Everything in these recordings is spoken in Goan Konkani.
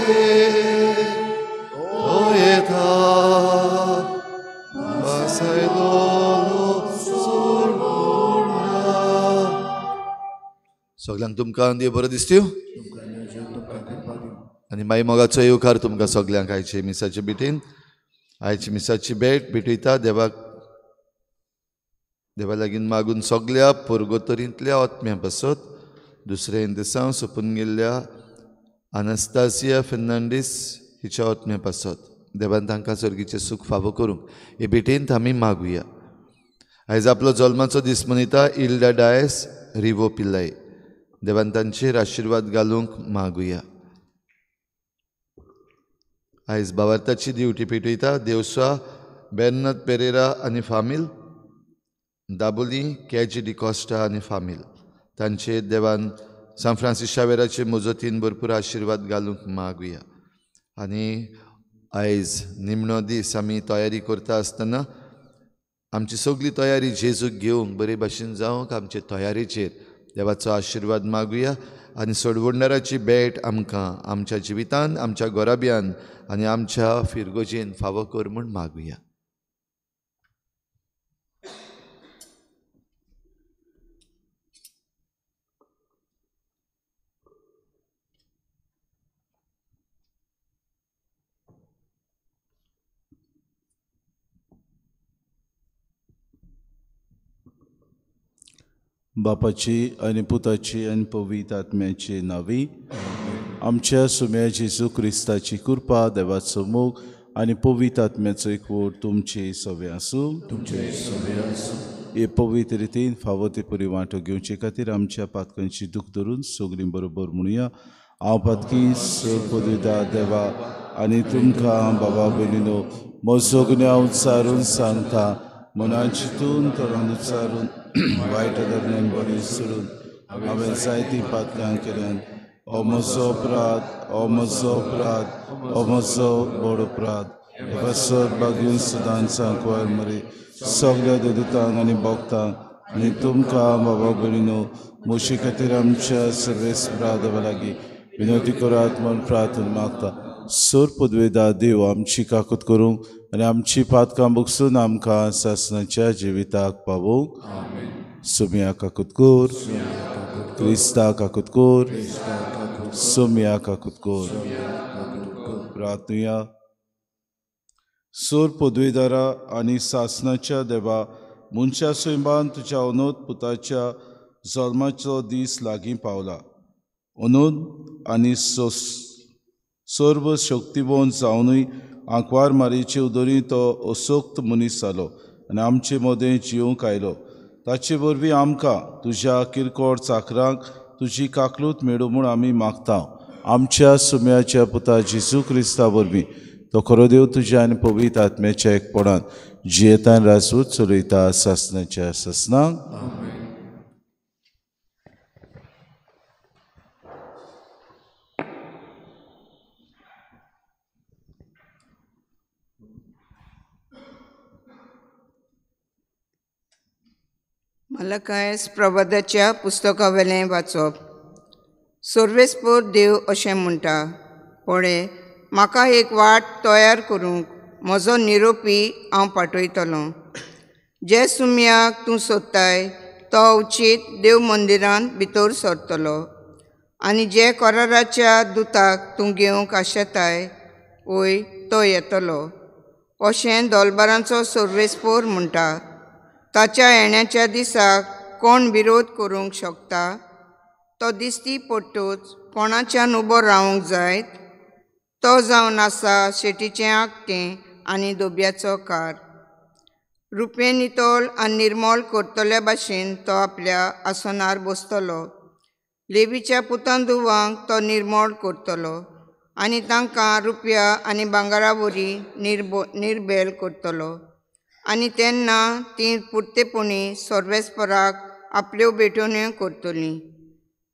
तो येता बसयलोलो सोडवणदार. सगल्यांक तुमकां देव बरो दिसत्यो आनी माई मोगाचो येवकार तुमकां सगल्यांक आयचे मिसाचे भेटीन. आयची मिसाची भेट भेटयता देवाक, देवा लागीं मागून सगल्या पुर्गोतरींतल्या आत्म्या पासत दुसऱ्या दिसांव सोंपून गेल्ल्या अनास्तासिया फेर्नांडीस हिच्या आत्म्या पासत देवान तांकां सर्गीचें सूख फावो करूंक हे भेटेंत आमी मागुया. आयज आपलो जल्माचो दीस मनयता इल्डा डायस रिवो पिल्लय, देवान तांचेर आशिर्वाद घालूंक मागुया. आयज भावार्थाची दिवटी पेटयता देवसा बेर्नाद पेरेरा आनी फामील, दाबोली केजी डिकॉस्टा आनी फामील, तांचेर देवान सान फ्रांसीस शावेराचे मजतीन भरपूर आशिर्वाद घालूंक मागुया. आनी आयज निमणो दीस आमी तयारी करता आसतना आमची सगळी तयारी जेजूक घेवंक बरे भाशेन जावंक आमचे तयारेचेर देवाचो आशिर्वाद मागुया. आनी सोडवणदाराची भेट आमकां आमच्या जिवितान, आमच्या गोराब्यान आनी आमच्या फिरगोजेन फावो कर म्हूण मागुया. बापाची आनी पुताची आनी पवित्र आत्म्याची नावी. आमच्या सुम्या जेजू क्रिस्ताची कृपा, देवाचो मोग आनी पवित्र आत्म्याचो एकवट तुमचे सवे आसूं. तुमचे सवे आसूं. हे पवित्र रितीन फावो ते पुरी वांटो घेवचे खातीर आमच्या पातकांची दूख धरून सगळीं बरोबर म्हणुया. हांव पातकी सर पदविता देवा आनी तुमकां बाबा भयणीनो म्हजो गुन्यांव उच्चारून सांगता, मनान चिंतून तोंडान उच्चारून वायट दरम्यान बरी सोडून हांवें जायतीं पातकां केल्यान. हो म्हजो अपराध, हो म्हजो अपराध, हो म्हजो व्हड अपराध. सर बागून सदांच सांकवार मरे सगळ्या देवतांक आनी भक्तांक आनी तुमकां बाबा भयणीनो म्हजे खातीर आमच्या सर्वेस्परा देवा लागीं विनवती करात म्हूण प्रार्थना मागता. सर पदवेदा देव आमची काकूत करूंक आनी आमची पातकां बगसून आमकां सासणाच्या जिविताक पावोवंक. सोम्या काकूत कर, क्रिस्ता काकूत कर, सोम्या काकूत कर. प्रार्थनुया. सोर पदवेदारा आनी सासणाच्या देवा, मनशा सैमान तुज्या अनोद पुताच्या जल्माचो दीस लागीं पावला. अनोद आनी सर्व शक्तिवंत जावनूय आंकवार मारीचे उदरी तो असक्त मनीस जालो आनी आमचे मदें जिवंक आयलो. ताचे वरवीं आमकां तुज्या किरकोळ चाकरांक तुजी काकलूत मेळूं म्हूण आमी मागता. आमच्या सुम्याच्या पुता जेजू क्रिस्ता वरवीं तो खरो देव तुज्या आनी पवित्र आत्म्याच्या एकपणान जियेतान राजवट चलयता सासणाच्या सासणाक. मलकायस प्रवादाच्या पुस्तकावेलें वाचप. सर्वेस्पोर देव अशें म्हणटा, पळय म्हाका एक वाट तयार करूंक म्हजो निरोपी हांव पाठयतलो. जे सुम्याक तूं सोदताय तो अवचीत देव मंदिरांत भितर सरतलो आनी जे कराराच्या दुताक तूं घेवंक आशेताय वय तो येतलो अशें दोलबारांचो सर्वेस्पोर म्हणटा. ताच्या येण्याच्या दिसाक कोण विरोध करूंक शकता? तो दिसती पडटूच कोणाच्यान उबो रावंक जायत? तो जावन आसा शेटीचें आगटें आनी दोब्याचो कार. रुपें नितळ आनी निर्मळ करतल्या भाशेन तो आपल्या आसनार बसतलो. लेवीच्या पुतान धुवांक तो निर्मळ करतलो आनी तांकां रुपया आनी भांगरा वरी निर्बेल करतलो. आनी तेन्ना तीं पुरतेपणी सर्वेस्पराक आपल्यो भेटवण्यो करतलीं.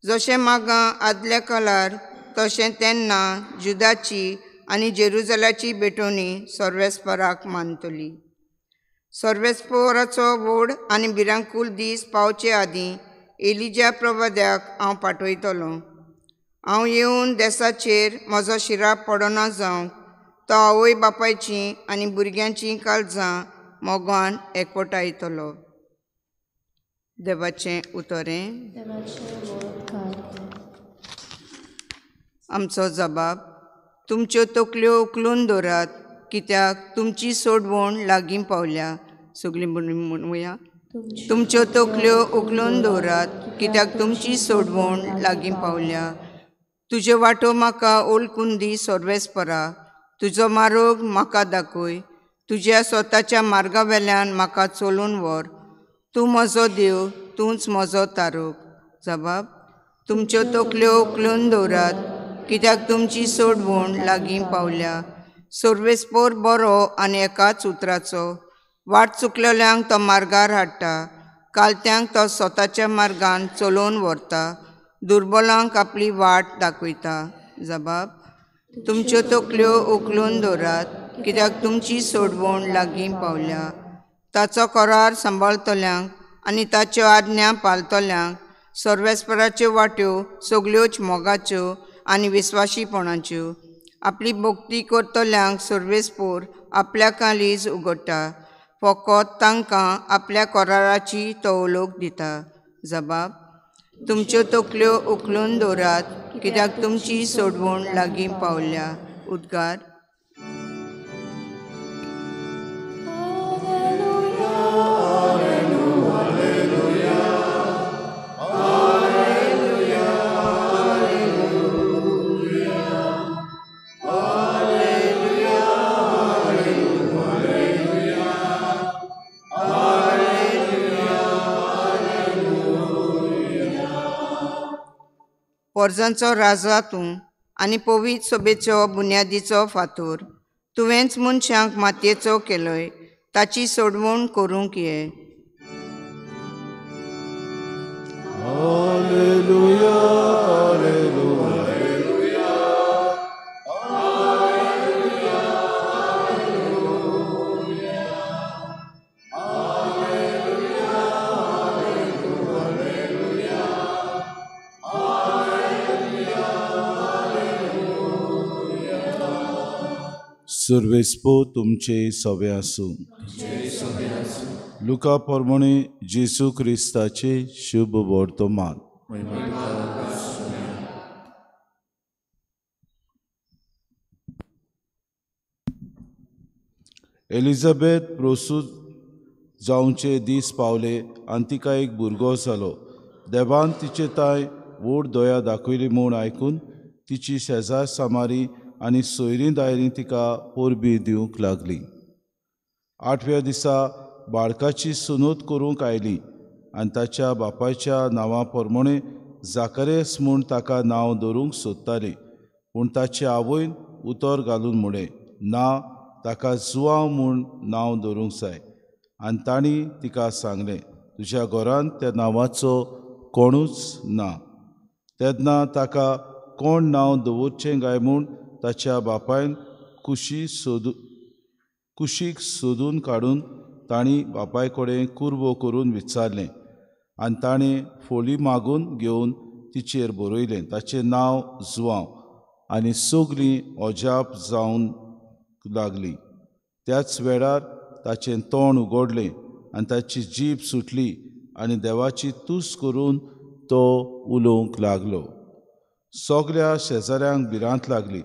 जशें मागां आदल्या काळार तशें तेन्ना जुदाची आनी जेरुजलाची भेटवणी सर्वेस्पराक मानतली. सर्वेस्पराचो व्हड आनी भिरांकूळ दीस पावचे आदीं एलिजा प्रवाद्याक हांव पाठयतलो. हांव येवन देसाचेर म्हजो शिराप पडना जावंक तो आवय बापायची आनी भुरग्यांची काळजां मोगान एकवटायतलो. देवाचें उतरें. आमचो जबाब. तुमच्यो तकल्यो उखलून दवरात, कित्याक तुमची सोडवण लागीं पावल्या. सगळीं म्हणुया. तुमच्यो तकल्यो उखलून दवरात, कित्याक तुमची सोडवण लागीं पावल्या. तुज्यो वाटो म्हाका ओळखून दी सर्वेस्परा, तुजो मार्ग म्हाका दाखय. तुज्या स्वताच्या मार्गा वेल्यान म्हाका चलून व्हर. तूं म्हजो देव, तूंच म्हजो तारूक. जबाब. तुमच्यो तकल्यो उखलून दवरात, कित्याक तुमची सोडवण लागीं पावल्या. सर्वेस्पोर बरो आनी एकाच उतराचो, वाट चुकलेल्यांक तो मार्गार हाडटा, कालत्यांक तो स्वताच्या मार्गान चलोवन व्हरता, दुर्बलांक आपली वाट दाखयता. जबाब. तुमच्यो तकल्यो उखलून दवरात, कित्याक तुमची सोडवण लागीं पावल्या. ताचो करार सांबाळटल्यांक आनी ताच्यो आज्ञा पाळटल्यांक सर्वेस्पराच्यो वाट्यो सगल्योच मोगाच्यो आनी विस्वाशीपणाच्यो. आपली भक्ती करतल्यांक सर्वेस्पोर आपल्या कालीज उगडटा, फकत तांकां आपल्या कराराची तो उलोक दिता. जबाब. तुमच्यो तकल्यो उखलून दवरात, कित्याक तुमची सोडवण लागीं पावल्या. उद्गार. पोरजांचो राजा तूं आनी पवित्र सभेचो बुन्यादीचो फातोर. तुवेंच मनशांक मातयेचो केलोय, ताची सोडवण करूंक ये. Hallelujah, hallelujah. सर्वेस्पो तुमचे सवे आसूं. लुका प्रमाणे जेजू क्रिस्ताचे शुभ वर्तमान. एलिझाबेथ प्रोसूत जावचे दीस पावले आनी तिका एक भुरगो जालो. देवान तिचे ताय व्हड दया दाखयली म्हूण आयकून तिची शेजार सामारी आनी सोयरीं दायरीं तिका परबी दिवंक लागली. आठव्या दिसा बाळकाची सुनोत करूंक आयली आनी ताच्या बापायच्या नांवा प्रमाणे जाकरेस म्हूण ताका नांव दवरूंक सोदताली. पूण ताचे आवयन उतर घालून म्हळें, ना, ताका जुआंव म्हूण नांव दवरूंक जाय. आनी तांणी तिका सांगलें, तुज्या घरांत त्या नांवाचो कोणूच ना. तेन्ना ताका कोण नांव दवरचें काय म्हूण ताच्या बापायन कुशीक सोदून काडून तांणी बापाय कडेन कुरवो करून विचारलें आनी ताणें फोली मागून घेवन तिचेर बरयलें, ताचें नांव जुआंव. आनी सगळीं अजाप जावन लागली. त्याच वेळार ताचें तोंड उगडलें आनी ताची जीब सुटली आनी देवाची तूस करून तो उलोवंक लागलो. सगळ्या शेजाऱ्यांक भिरांत लागली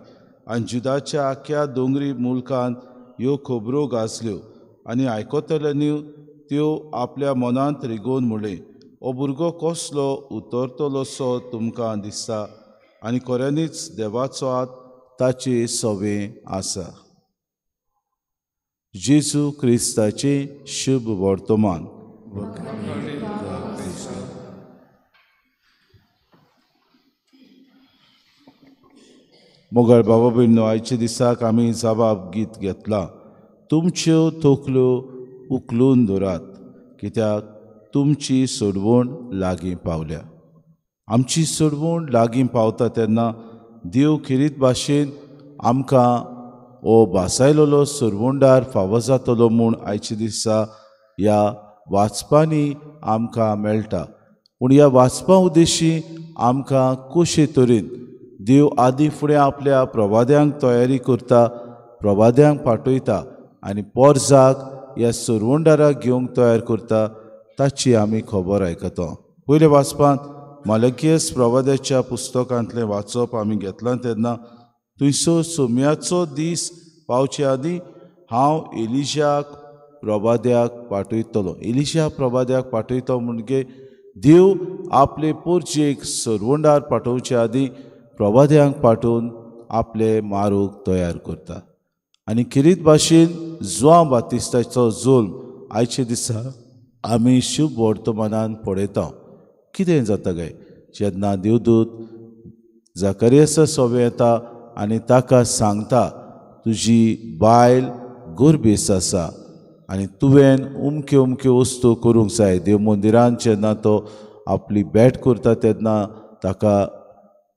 आनी जुदाच्या आख्या दोंगरी मुलकांत ह्यो खबरो गाजल्यो आनी आयकतल्यांनी त्यो आपल्या मनांत रिगोवन म्हणलें, हो भुरगो कसलो उतरतलोसो तुमकां दिसता आनी खऱ्यांनीच देवाचो हात ताचे सवे आसा. जेजू क्रिस्ताचें शुभ वर्तमान. मोगाळ बाबा भयणीनो, आयच्या दिसाक आमी जबाब गीत घेतलां. तुमच्यो तकल्यो उखलून दवरात, कित्याक तुमची सोडवण लागीं पावल्या. आमची सोडवण लागीं पावता तेन्ना देव खेरीत भाशेन आमकां हो भासायलेलो सोडवणदार फावो जातलो म्हूण आयच्या दिसा ह्या वाचपांनी आमकां मेळटा. पूण ह्या वाचपा उद्देशी आमकां कशे तरेन देव आदी फुडें आपल्या प्रवाद्यांक तयारी करता, प्रवाद्यांक पाठयता आनी पोरजाक ह्या सरवंडाराक घेवंक तयार करता ताची आमी खबर आयकता. पयले वाचपांत मलकियस प्रवाद्याच्या पुस्तकांतलें वाचप आमी घेतलां तेन्ना थंयसर सोम्याचो दीस पावचे आदीं हांव एलिशाक प्रवाद्याक पाठयतलो. एलिशा प्रवाद्याक पाठयतो म्हणजे देव आपले पोरजेक सरवंडार पाठोवचे आदीं प्रवाद्यांक पाठोवन आपले मारूक तयार करता. आनी खेरीत भाशेन जुआंव बातिस्ताचो जुल्म आयचे दिसा आमी शुभ वर्तमानान पळयता. कितें जाता काय जेन्ना देवदूत जाकारियसा सोबे येता आनी ताका सांगता तुजी बायल गोरबेस आसा आनी तुवें उमक्यो उमक्यो वस्तू करूंक जाय. देव मंदिरान जेन्ना तो आपली भेट करता तेन्ना ताका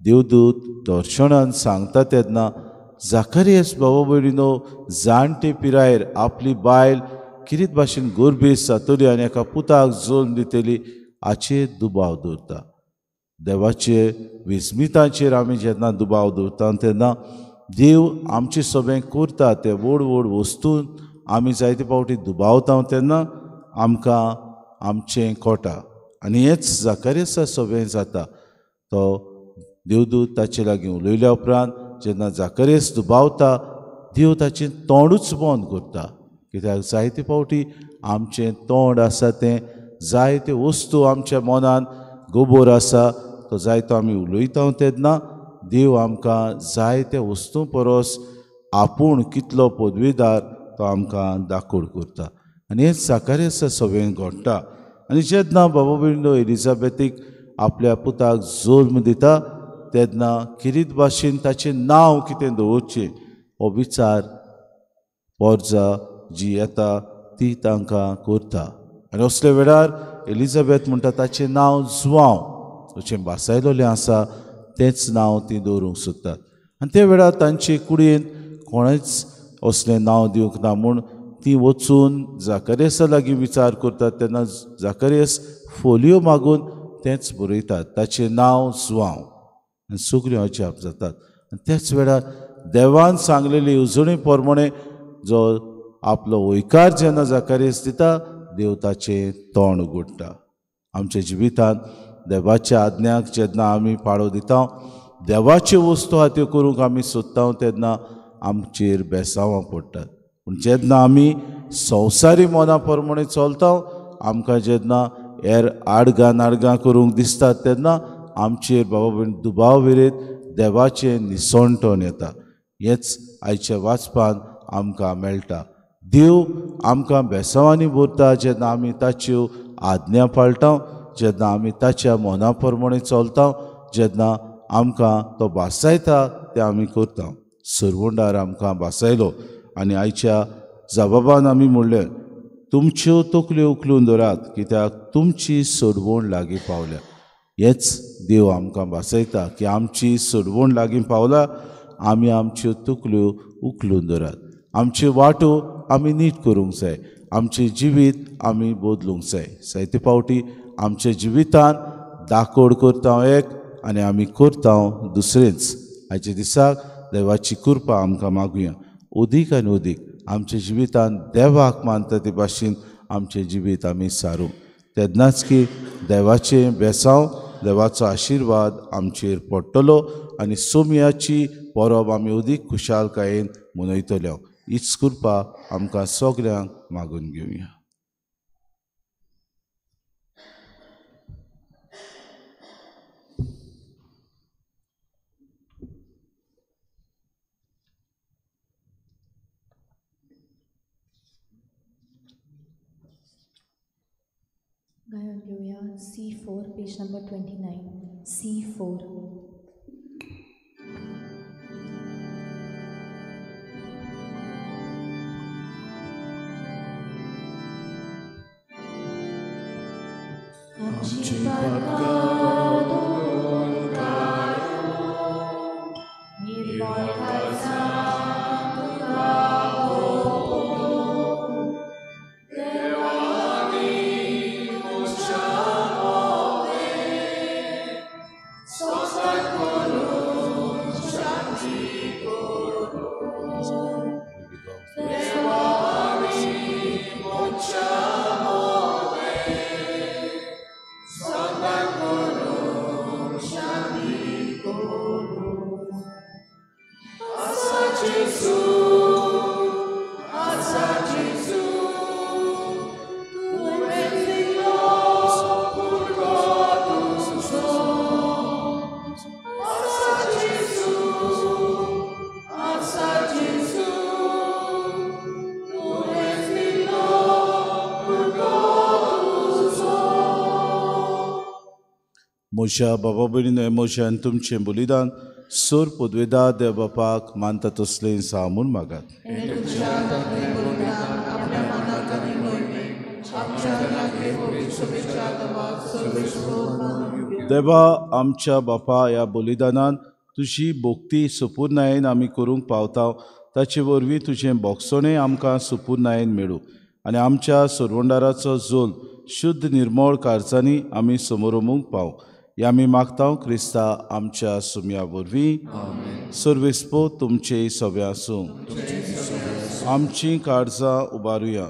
देवदूत दर्शनान सांगता तेन्ना जाकारियस बाबा भयणीनो जाणटे पिरायेर आपली बायल किरीत भाशेन गोरबेस जातली आनी एका पुताक जल्म दितली हाचेर दुबाव दवरता. देवाचे विस्मिताचेर आमी जेन्ना दुबाव दवरता तेन्ना देव आमचे सगळें करता ते व्हड व्हड वस्तून आमी जायते फावटी दुबावता तेन्ना आमकां आमचें कोटा. आनी हेंच जाकारियसा सगळें जाता. तो देवदूत ताचे लागीं उलयल्या उपरांत जेन्ना जाकारियस दुबावता देव ताचें तोंडूच बंद करता. कित्याक जायते फावटी आमचें तोंड आसा तें जायते वस्तू आमच्या मनान गोबोर आसा तो जायतो आमी उलयता तेन्ना देव आमकां जायते वस्तू परस आपूण कितलो पदवीदार तो आमकां दाखोड करता. आनी हें जाकारियसा सगळें घडटा. आनी जेन्ना बाबा भयणीनो एलिजाबेथीक आपल्या पुताक जल्म दिता तेन्ना खेरीत भाशेन ताचें नांव कितें दवरचें हो विचार पोरजा जी येता ती तांकां करता. आनी असल्या वेळार एलिजाबेथ म्हणटा ताचें नांव जुआंव अशें भासायलेलें आसा तेंच नांव ती दवरूंक सोदतात. आनी त्या वेळार तांचे कुडयेंत कोणेंच असलें नांव दिवंक ना म्हूण ती वचून जाकारियसा लागीं विचार करतात तेन्ना जाकारियस फोलियो मागून तेंच बरयतात ताचें नांव जुआंव. आनी सगळ्यो अजाप जातात. आनी त्याच वेळार देवान सांगलेली येवजणे प्रमाणे जो आपलो वयकार जेन्ना जाकारियस दिता देव ताचें तोंड उगडटा. आमच्या जिवितांत देवाच्या आज्ञाक जेन्ना आमी पाळो दिता देवाच्यो वस्तू आहा त्यो करूंक आमी सोदता तेन्ना आमचेर बेसांवां पडटात. पूण जेन्ना आमी संवसारी मना प्रमाणे चलता आमकां जेन्ना हेर आडगां नाडगां करूंक दिसतात तेन्ना आमचेर बाबा भयण दुबाव विरेत देवाचें निसणटण येता. हेंच आयच्या वाचपान आमकां मेळटा. देव आमकां बेसांवांनी भरता जेन्ना आमी ताच्यो आज्ञा पाळटा, जेन्ना आमी ताच्या मना प्रमाणे चलता, जेन्ना आमकां तो भासायता तें आमी करता. सरवंडार आमकां भासायलो आनी आयच्या जबाबान आमी म्हणलें तुमच्यो तकल्यो उखलून दवरात कित्याक तुमची सोडवण लागीं पावल्या. हेंच देव आमकां भासयता की आमची सोडवण लागीं पावला, आमी आमच्यो तकल्यो उखलून दवरात, आमच्यो वाटो आमी नीट करूंक जाय, आमचें जिवीत आमी बदलूंक जाय. जायते फावटी आमच्या जिवितान दाकोड करता एक आनी आमी करता दुसरेंच. आयच्या दिसाक देवाची कृपा आमकां मागुया अदीक आनी अदीक आमच्या जिवितान देवाक मानता ते भाशेन आमचें जिवीत आमी सारूं तेन्नाच की देवाचें बेसांव देवाचो आशिर्वाद आमचेर पडटलो आनी सोमयाची परब आमी अदीक खुशालकायेन मनयतले. हीच कृपा आमकां सगल्यांक मागून घेवया. गायन घेवया C4 page number 29 C4. आमची So म्हज्या बाबा भयणीनो, म्हजें आनी तुमचें बलिदान सोर पदवेदा देव बापाक मानता तसलें सा म्हूण मागात. देवा आमच्या बापा, ह्या बलिदानान तुजी भक्ती सुपुर्णायेन आमी करूंक पावता, ताचे वरवीं तुजें भोगसणें आमकां सुपुर्णायेन मेळूं आनी आमच्या सरवंडाराचो जोल शुद्ध निर्मळ कारजांनी आमी समोरमूंक पाव. ह्या आमी मागता क्रिस्ता आमच्या सुम्या वरवीं. सर्वेस्पो तुमचे सवे आसूं. आमची काळजां उबारुया.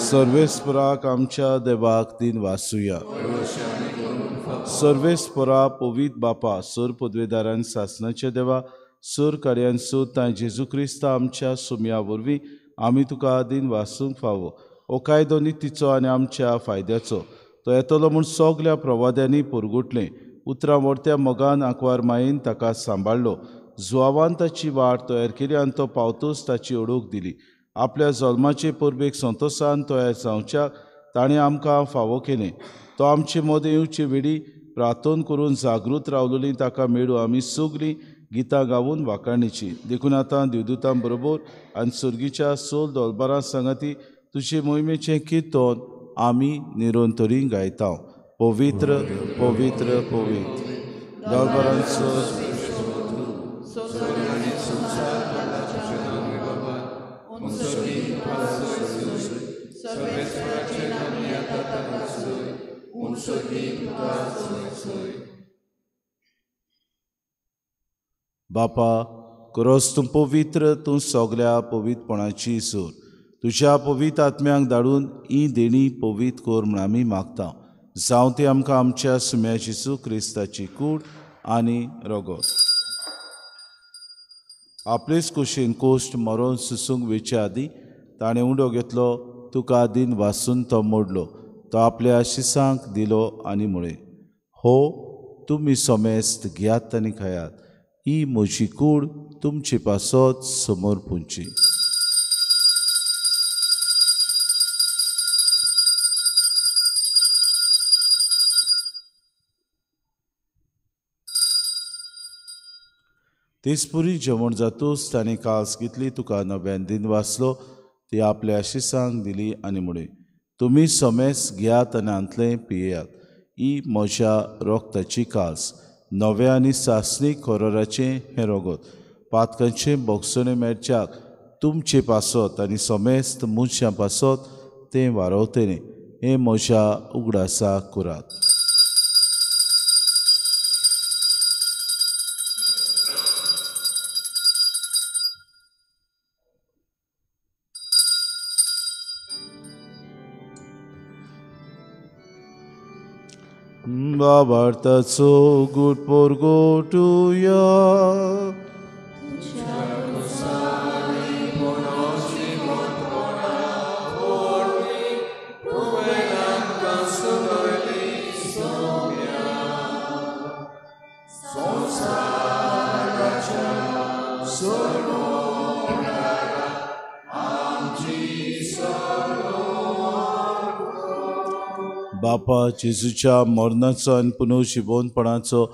सर्वेस्पराक आमच्या देवाक दिन वासुया. सर्वेस्परा पवित बापा, सर पदवेदारान सासनाचे देवा, सर कार्यान सोद जेजू क्रिस्ता आमच्या सुम्या वरवीं आमी तुका दिन वासूंक फावो. हो कायदो नितीचो आनी आमच्या फायद्याचो तो येतलो म्हूण सगल्या प्रवाद्यांनी पुरगुटलें. उतरां व्हरत्या मोगान आंकवार मायेन ताका सांबाळ्ळो. जुवावान ताची वाट तयार केली आनी तो पावतूच ताची ओळख दिली. आपल्या जल्माचे परबेक संतोसान तयार जावच्याक ताणें आमकां फावो केलें. तो आमचे मदें येवचे वेळी प्रार्थन करून जागृत रावलेली ताका मेळूं आमी सगळीं गितां गावून वाखाणीची. देखून आतां देवदूतां बरोबर आनी सर्गीच्या सोल दोलबारां सांगाती तुजे मोहिमेचें किर्तन आमी निरंतरी गायता. पवित्र पवित्र पवित्र दोलबारांचो बापा, खरोच तूं पवित्र, तूं सगल्या पवित्रपणाची सूर. तुज्या पवित्र आत्म्यांक धाडून ही देणी पवित्र कर म्हूण आमी मागता. जावं ती आमकां आमच्या सुम्या जेजू क्रिस्ताची कूड आनी रगत. आपलेच कुशीन कोश्ट मरोन सुसूंक वेचे आदीं ताणें उंडो घेतलो, तुका दिन वासून तो मोडलो, तो आपल्या शिसांक दिलो आनी म्हळें, हो तुमी समेस्त घेयात आनी खायात, ही म्हजी कूड तुमचे पासत समोर पुंची. तेचपुरी जेवण जातूच ताणें कास घेतली, तुका नव्यान दिन वाचलो, ती आपल्या शिसांक दिली आनी म्हळें, तुमी समेस्त घेयात आनी हांतलें पियेयात, ही म्हज्या रोगताची कास, नव्या आनी सासणीक कोरोराचें हें रगत, पातकांचें भोगसणें मेळच्याक तुमचे पासत आनी समेस्त मनशां पासत तें वारवतलें, हें म्हज्या उगडासाक करात. बाबार्थाचो गुड पोरगोटुया. बापा, जेजूच्या मरणाचो आनी पुनर्जिवनपणाचो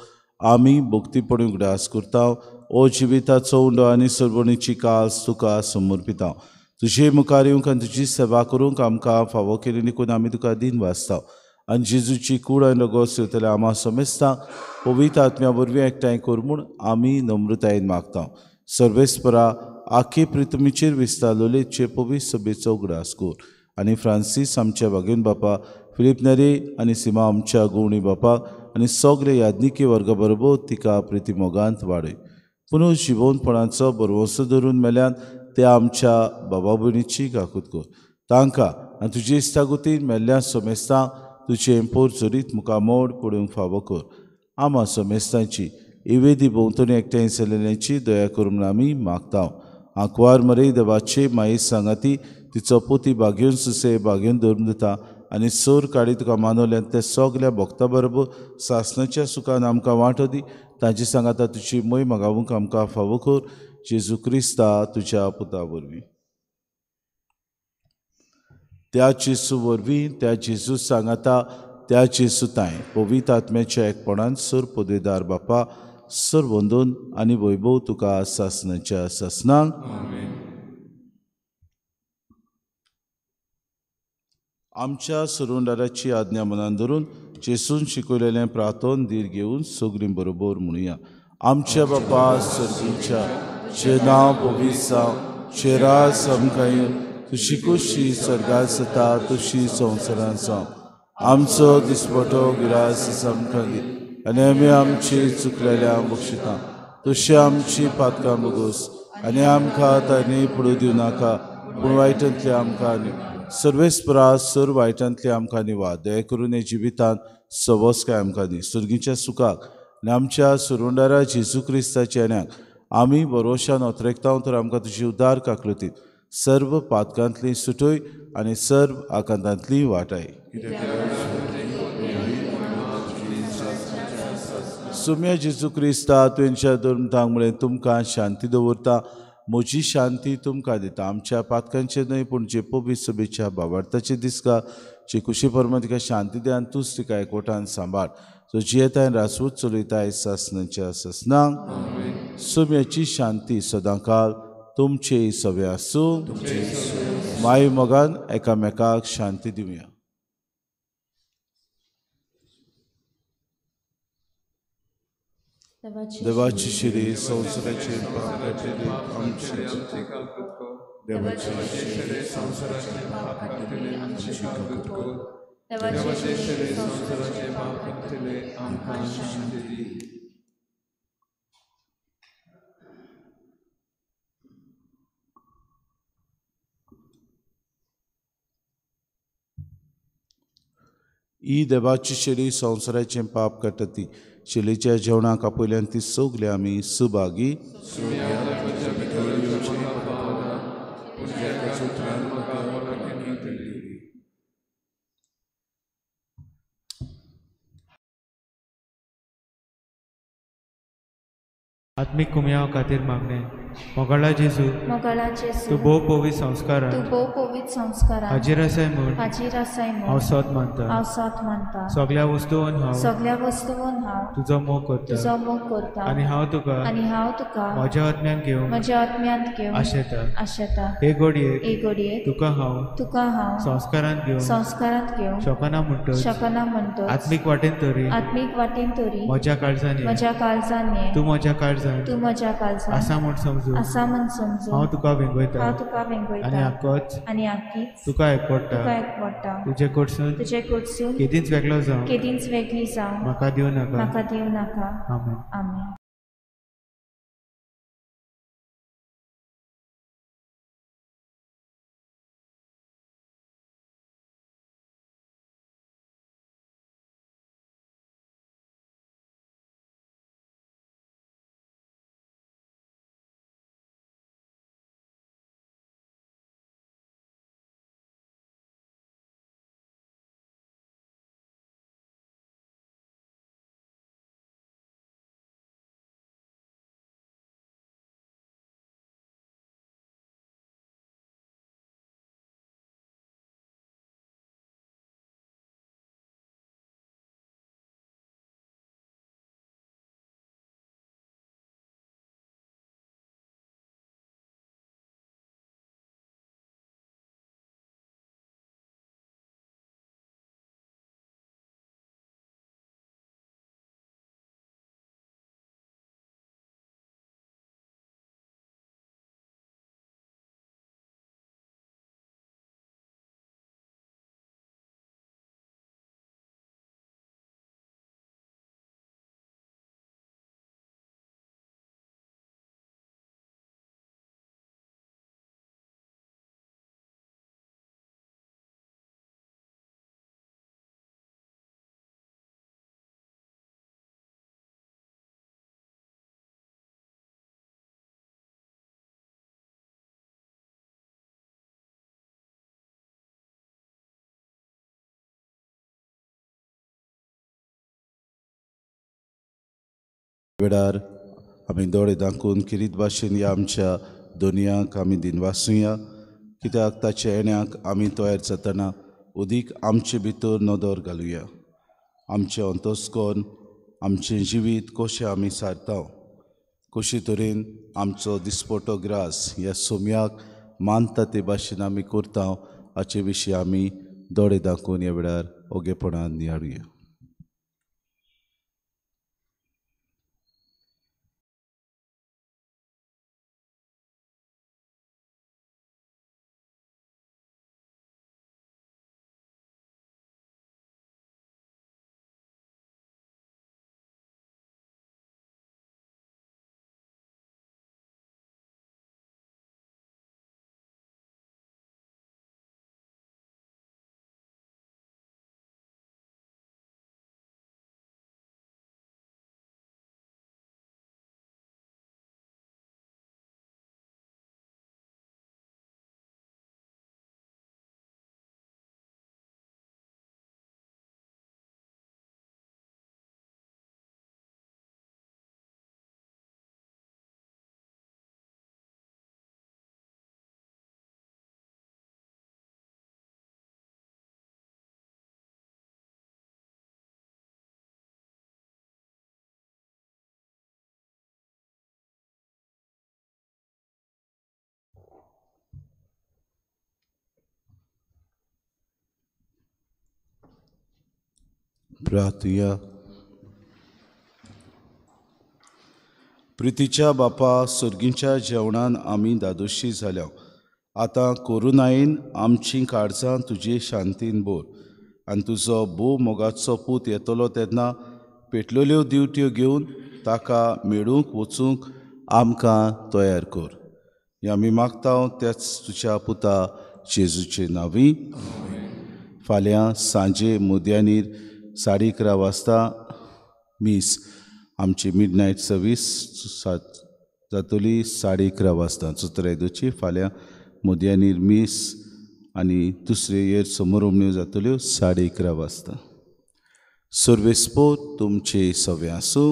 आमी भक्तीपणी उगडास करता. ओ जिविताचो उंडो आनी सरवणीची कास तुका समर्पिता. तुजे मुखार येवंक आनी तुजी सेवा करूंक आमकां फावो केली देखून आमी तुका दिन वाचता. आनी जेजूची कूड आनी रगत सेवतले आमा समेस्तांक पवित्र आत्म्या वरवीं एकठांय कर म्हूण आमी नम्रतायेन मागता. सर्वेस्परा आखी प्रितमीचेर विस्तारलेले पवित्र सभेचो उगडास कर आनी फ्रांसीस आमच्या वागेवन बापा, फिलीप नेरी आनी सीमा आमच्या गुवणी बापाक आनी सगळे याज्ञिकी वर्गा बरोबर तिका प्रितीमोगांत वाडय. पुनः जिवनपणाचो बरवसो धरून मेल्यान ते आमच्या बाबा भयणीची काकूत कर. तांकां आनी तुजे इश्टागतीन मेल्ल्या समेस्तांक तुजें पोर चरीत मुखामोड पडूंक फावो कर. आमा समेस्तांची इवेदी भोंवतणी एकठांय जाल्ल्यांची दया करून म्हूण आमी मागता. आंकवार मरे देवाचे माये सांगाती तिचो पोती बागेवन सुसे बागेवन धरून दिता आनी सोर काडी तुका मानवल्यान ते सगल्या भक्ता बरोबर सासणाच्या सुखान आमकां वांटो दी. तांचे सांगाता तुजी मोय मागावूंक आमकां फावो कर, जेजू क्रिस्ता तुज्या पुता वरवीं. त्या जेजू वरवीं, त्या जेजू सांगाता, त्या जेजू तांय पवित्र आत्म्याच्या एकपणान सर पदवेदार बापा सर वंदून आनी वैभव तुका सासणाच्या सासणांक. आमच्या सुरुंडाराची आज्ञा मनान धरून जेसून शिकयलेलें प्रार्थन धीर घेवन सगळीं बरोबर म्हणुया. आमच्या बापा सर्गीच्या, तुजें नांव पवित्र जावं, तुजें राज आमकां येवं, तुजी कुशी स्वर्गांत जाता तशी संवसारांत जावं. आमचो दिसपटो गिरास आमकां दी आनी आमी आमची चुकलेल्या बक्षिता तशी आमची पातकां बगोस आनी आमकां तांणी पडूं दिवं नाका, पूण वायटांतले आमकां न्ही. सर्वेस्परा सर वायटांतले आमकां निवा, दया करून हे जिवितांत सवस्काय आमकां दी. सुर्गीच्या सुखाक आनी आमच्या सुरुंडारा जेजू क्रिस्ताच्या येण्याक आमी भरोशान ओतरेकता तर आमकां तुजी उदार काकलुतीत सर्व पातकांतली सुटय आनी सर्व आकांतांतली वाटाय. सुम्या जेजू क्रिस्ता तुवेंच्या धर्मतांक म्हळें तुमकां शांती दवरता, म्हजी शांती तुमकां दिता. आमच्या पातकांचे न्हय पूण जे पवित्र सभेच्या भावार्थाचे दिसका जे कुशी परमा तिका शांती दे आनी तूंच तिका एकवटान सांबाळ. जो जियेताय रासवूच चलयताय सासणाच्या सासणांक. सुम्याची शांती सदांकाल तुमचे सवे आसूं. माय मोगान एकामेकाक शांती दिवया. देवाची शिरी संवसाराचे पाप काडटले आमची, देवाची शिरी संवसाराचे पाप काडटले आमची काकूत कर, देवाचे शिरी संवसाराचे पाप काडटले आमकां शांती दी. ही देवाची शेळी संवसाराचें पाप काडटा ती शेळीच्या जेवणाक आपयल्यान ती सगळी आमी सुभागी. आत्मीक कुमयाव खातीर मागणें. मोगाळा जेजू, तूं भोव पवित्र संस्कारान, हाजीर आसाय म्हूण हांव सत मानता. सगल्या वस्तून हांव तुजो मोग करता आनी हांव तुका म्हज्या आत्म्यांत घेवंक आशेता. हे घडयेक तुका हांव संस्कारांत घेवंक शकना म्हणटच आत्मीक वाटेन तरी म्हज्या काळजान ये, तूं म्हज्या काळजान आसा म्हूण समजू हांव तुका वेंगयता आनी आकीच तुका एकवटा. तुजे कडसून केदींच वेगळो जावं म्हाका दिवं नाका. आमेन. आमेन. वेळार आमी दोळे दाखोवन किरीत भाशेन ह्या आमच्या दोनयांक आमी दिनवासुया, कित्याक ताच्या येण्याक आमी तयार जातना उदीक आमचे भितर नदर घालुया. आमचें अंतस्कर्ण, आमचें जिवीत कशें आमी सारता, कशे तरेन आमचो दिसपटो ग्रास ह्या सोम्याक मानता ते भाशेन आमी करता, हाचे विशीं आमी दोळे दाखोवन ह्या वेळार ओगेपणान नियाळुया. प्रार्थुया. प्रितीच्या बापा, सर्गीच्या जेवणान आमी दादोशी जाल्या. आतां करुणायेन आमचीं काळजां तुजे शांतीन भर आनी तुजो भोव मोगाचो पूत येतलो तेन्ना पेटलेल्यो दिवट्यो घेवन ताका मेळूंक वचूंक आमकां तयार कर. हें आमी मागता त्याच तुज्या पुता जेजूचे नांवी. फाल्यां सांजे मुद्यानीर 11:30 वाजता मीस, आमची मिड नायट सर्वीस जातली 11:30 वाजता चुतरायदोची. फाल्यां मुद्यानीर मीस आनी दुसरे येर समोरमण्यो जातल्यो 11:30 वाजता. सर्वेस्पोर तुमचे सवे आसूं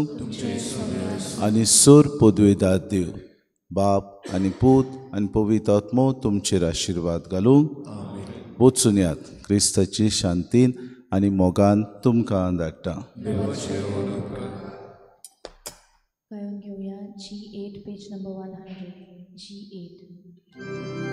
आनी सोर पदवेदार देव बाप आनी पूत आनी पवित्र आत्मो तुमचेर आशिर्वाद घालूं. वचून क्रिस्ताची शांतीन आनी मोगान तुमकां धाडटा. गायन घेवया G8 page number 100 G8.